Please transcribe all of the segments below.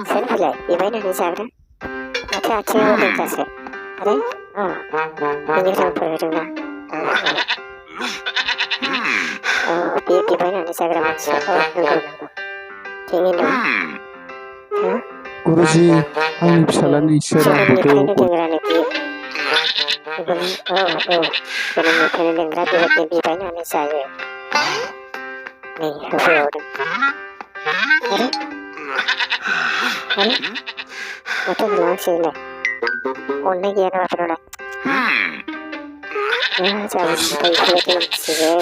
सोर बिलाय बिबायनानै जाग्रा माथो आथिङाव होदोंखासो आरो बेनिफ्राय फोरोंना बे बिबायनानै जाग्रा मानसि नंगौ थिगैनो दं गुरुजि आंनि फिसालानि इसोरा जोनोमनिफ्रायनो दोंग्रानो बियो जोनोमनिफ्रायनो दोंग्रा बेबायदिनो बिबायनानै जायो नै होफैबावदों आरो माथो होनलांसिगोनलाय अननाय गैया नामा बेनावलाय जाबो सिन्थाय बेफोरबायदि मोनसिगोन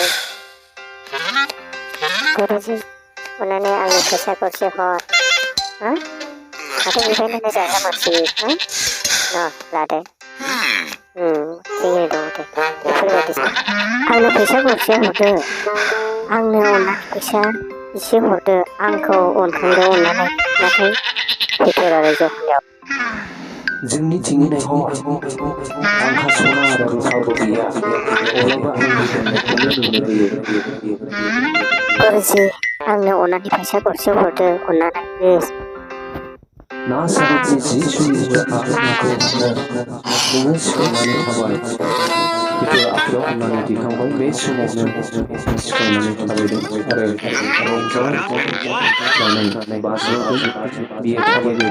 गुरुजि अननानै आंनो फैसा गरसे हर माथो बिबायनानै जाग्रा मानसि लादो थिगैनो दं दे बेफोरबायदि आंनो फैसा गरसे हरदो आंनो अननानै फैसा एसे हरदो आंखौ अनखांदो अननानै नाथाय फैथार आरो जखनायाव जोंनि थिंगिनायखौ आंहा सना आरो रुफाबो गैया अब्लाबो आंनि मोननायखौनो नोंनो होयो गुरुजि आंनो अननानै फैसा गरसे हरदो अननानै प्लिज ना सारतनि जि सुनिबो आखौ नोङो सिखांनानै थाबाय जितु आखायाव हमनानै दिखांबाय बे समावनो सिखांनानै थाबायदों आरो रंजानानै बाज्ल'दों बियो थाबायै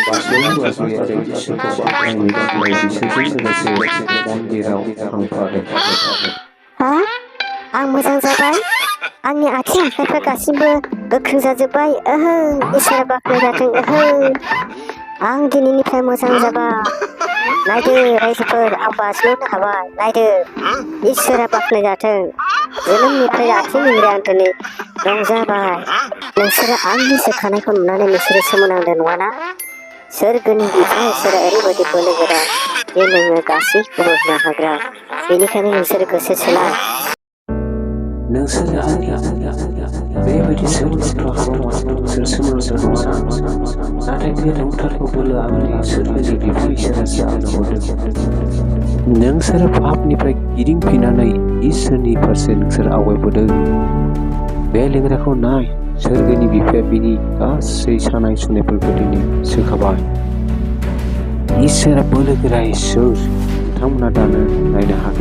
बाज्ल'यै आरो इसोरखौ बाख्नायनो थाखाय बिसोरजों लोगोसे मन्दिराव थांफादों आं मोजां जाबाय आंनि आथिं आखाइफ्रा गासिबो गोख्रों जाजोब्बाय इसोरा बाख्नायजाथों आं दिनैनिफ्राय मोजां जाबाय नायदो रायजोफोर आं बाज्ल'नो हाबाय नायदो इसोरा बाख्नायजाथों जोनोमनिफ्राय आथिं लेंग्राया आं दिनै रंजाबाय नोंसोरो आंनि सोखानायखौ नुनानै नोंसोरो सोमोनांदों नङाना सोरगोनि बिफा इसोरा ओरैबायदि बोलो गोरा बे नोङो गासैखौबो होनो हाग्रा बेनिखायनो नोंसोरो गोसो सोला नोंसोरो बेबायदि सोमोनांथाव हाबामावनो नोंसोर सोमोनांथाव नङा नाथाय बे नंथारगौ बोलो आंनि सोरगोनि बिफा इसोरासो आंनो हरदों नोंसोरो पापनिफ्राय गिदिंफिननानै इसोरनि फारसे नोंसोर आवगायबोदों बे लेंग्राखौ नाय सोरगोनि बिफाया बिनि गासै सानाय सुनायफोरखौ दिनै सोखाबाय इसोरा बोलो गोरा इसोर नोंथांमोना दानो नायनो हागोन